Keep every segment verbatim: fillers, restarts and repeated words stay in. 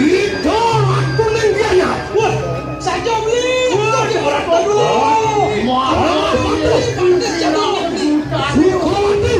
Ito, aku nang dia. Wah, saja beli. Wah, orang tua. Wah, pantas, pantas, pantas, jago. Sukawati.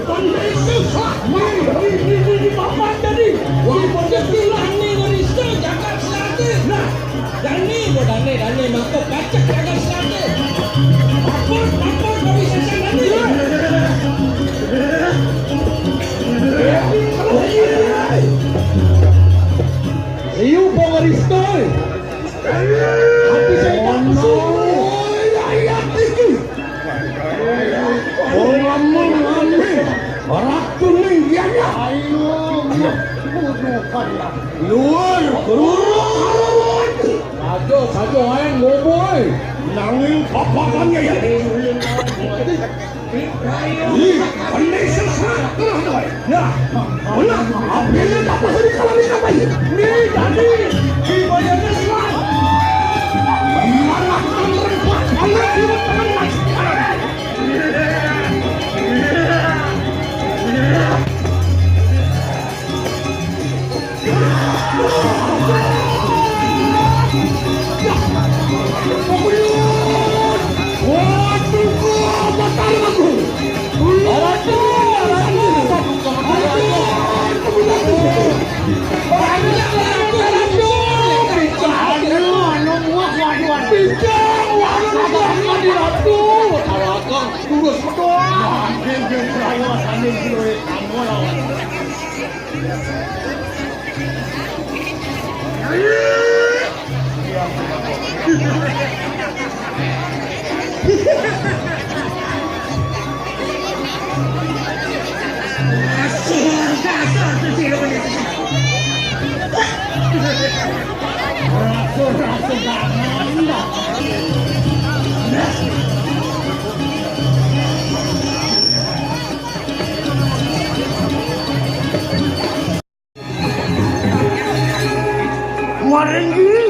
Pandai susah. Wih, wih, wih, wih, wih, papan tadi. Wah, pantas. Dani, Dani, Dani, mangko pacak jagat seratus. Ampun, ampun, kami sesan Dani. Liu pengaristo. Hati saya tak pesuh. Ayat iki. Wong ngomong ngombe, ratu ning dianya. Ayo, ayo. Luar, keluar. Saja, saja, ae ngopo ae. Nanging papakane ya. Ih, kene sesat terus to. Nah, nah, apine tak bisa dikalani apa ya? Nih, tadi dibayarnya sesat. Malah terus, malah terus. Terus betul. Maringgi.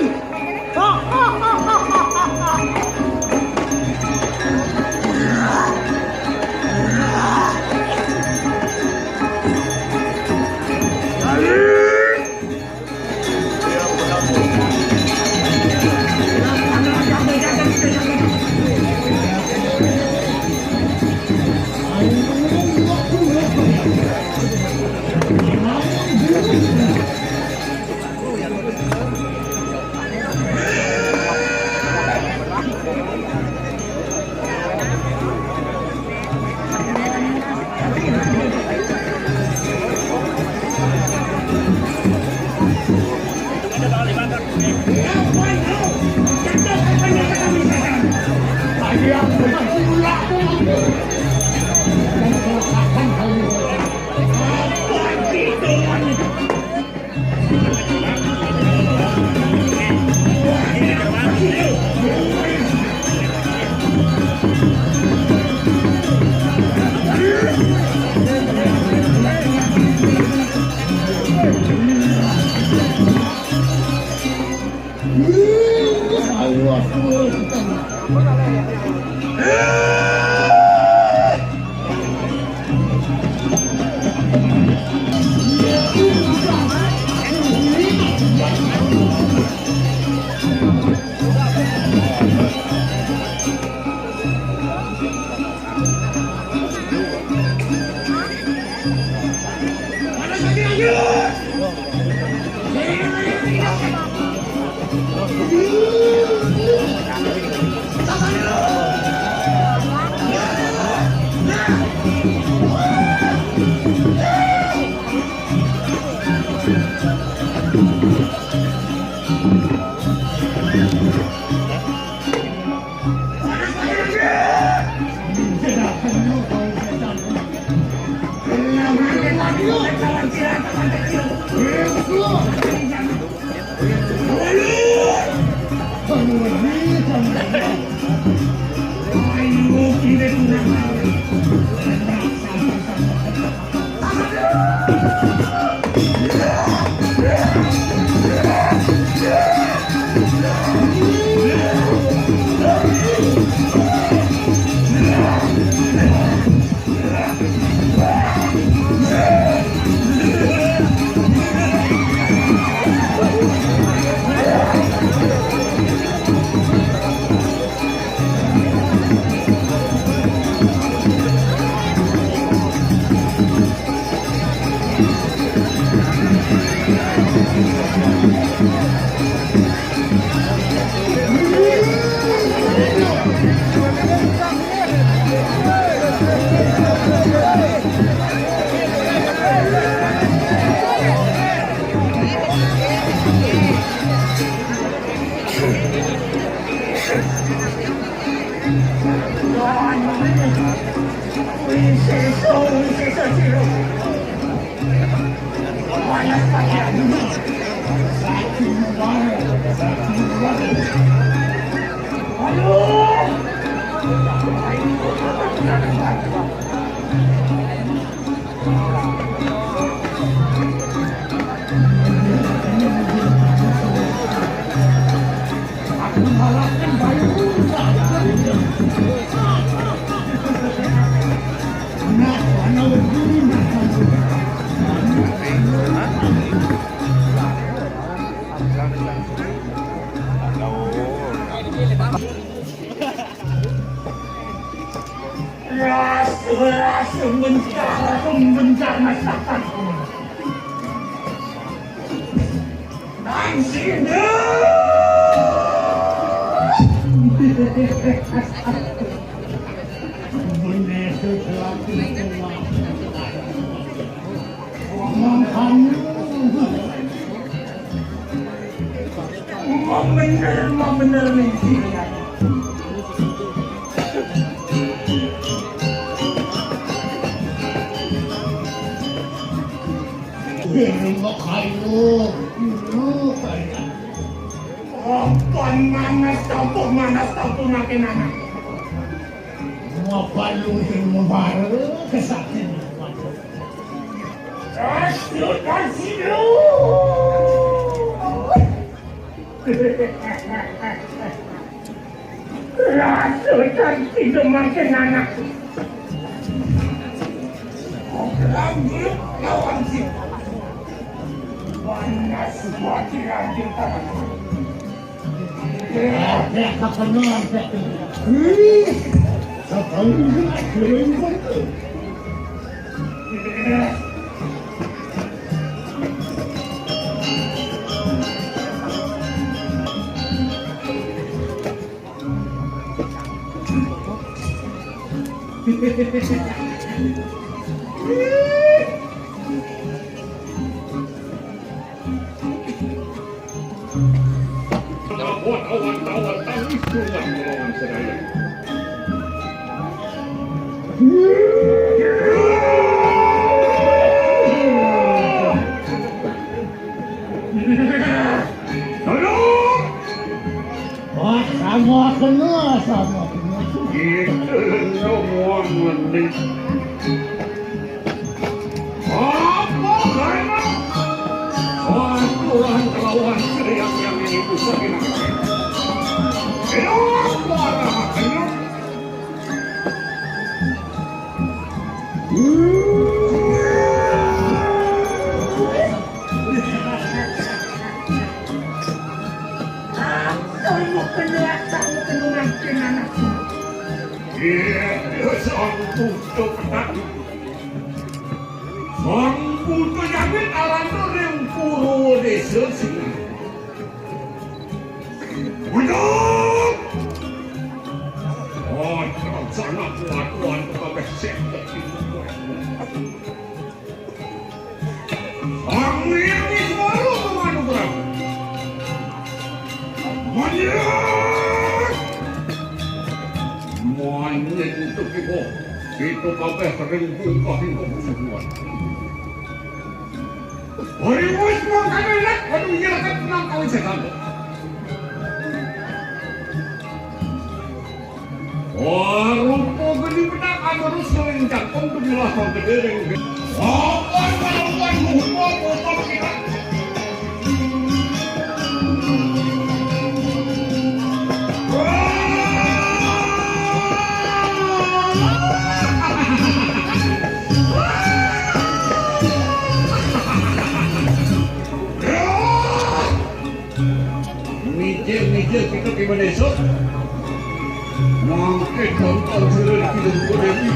Ras, ras, mencar, mencar masyarakat. Nang sini. Bener sesuatu. Ngomong kamu. Ngomong bener, ngomong bener nih. Apa manas tampuk, manas tampuk makin anak. Apa lu ilmu baru kesaktian. Asyik kasih lu. Rasa cantik demakin anak. Lanjut lawan si panas buat dilanjut tangan. Ya, ya, kapan nanti? Ih, sekali ini kering banget. Namun awan-awan tangis keluar melawan sedaya. Tolong! Wah, sama kena, sama kena. Kita semua menit. Apa kena? Wah, Tuhan kelawan teriak yang ini pusat ini. Kenapa ada kena? Iya, dia sanggup cepat. Sanggup penyakit alana ring Purwa Desa sini. Bujang! Oh, terlaksana kuat-kuat kabeh sek. Sang Hyang Iswara manganugrah. Monyet! Monyet itu kibo. Itu kabeh ring bungkah itu semua. Hari wis mangkane lek anu iya kan nang kawijakan. Wah, rupa geni penak anu terus ngeling cakung tumilah kau gede ring. Apa kelakuan muhut apa kita? Mijil-mijil kita tiba desa. Mangke tonton sira di kidung Dewi.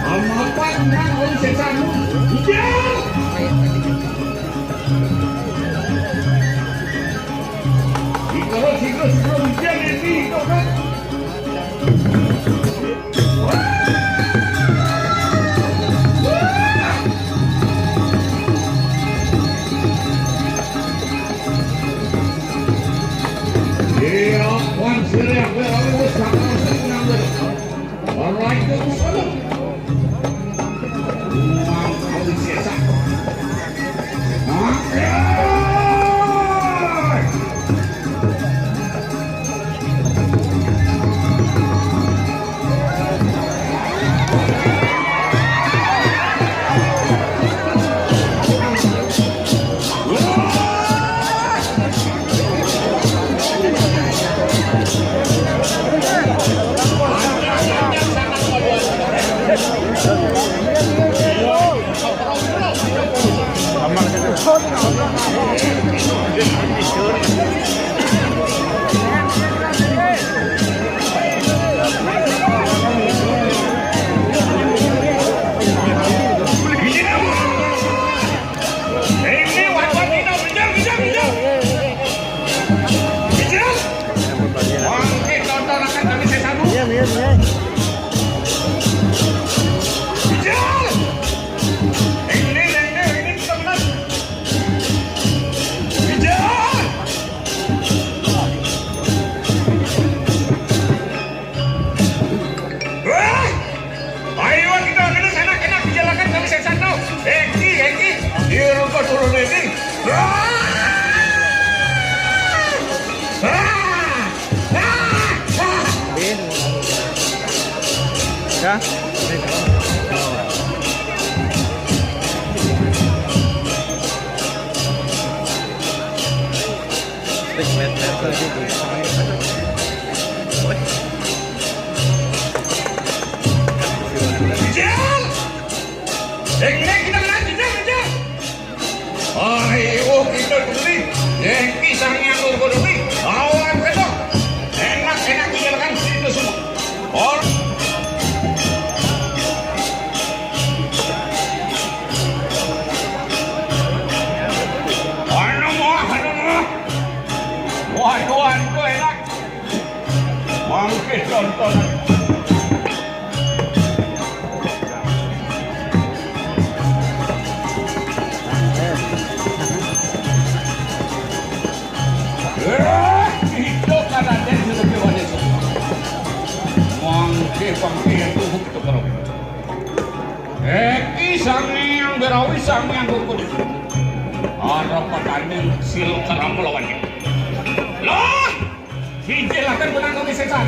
Amapat nang oli sesanu. Mijil. Ikara sigra sigra mijil Dewi, ikara. Iya, wan sing Wah, ayo kita kena enak-enak dijalankan kami setan tau. Heki, heki, di ruko turun ini. Wah! Wah! Wah! Wah! Ya. Jal! Dek, dek, kita kena jejak, jejak. Ayo, kita dulu. Dek, pisangnya turun dulu. Awan, besok. Enak, enak, dijalankan. Itu semua. Or. Anu, muah, anu, muah. Waduh, anu, enak. Mangke tonton. Eh, itu kan ada yang lebih banyak. Mangke, mangke, itu, itu, kalau. Eki Sang Hyang Berawi, Sang Hyang Gungkut. Arep petanding sil kerama lawannya. Lah, dijelakan benang kami setan.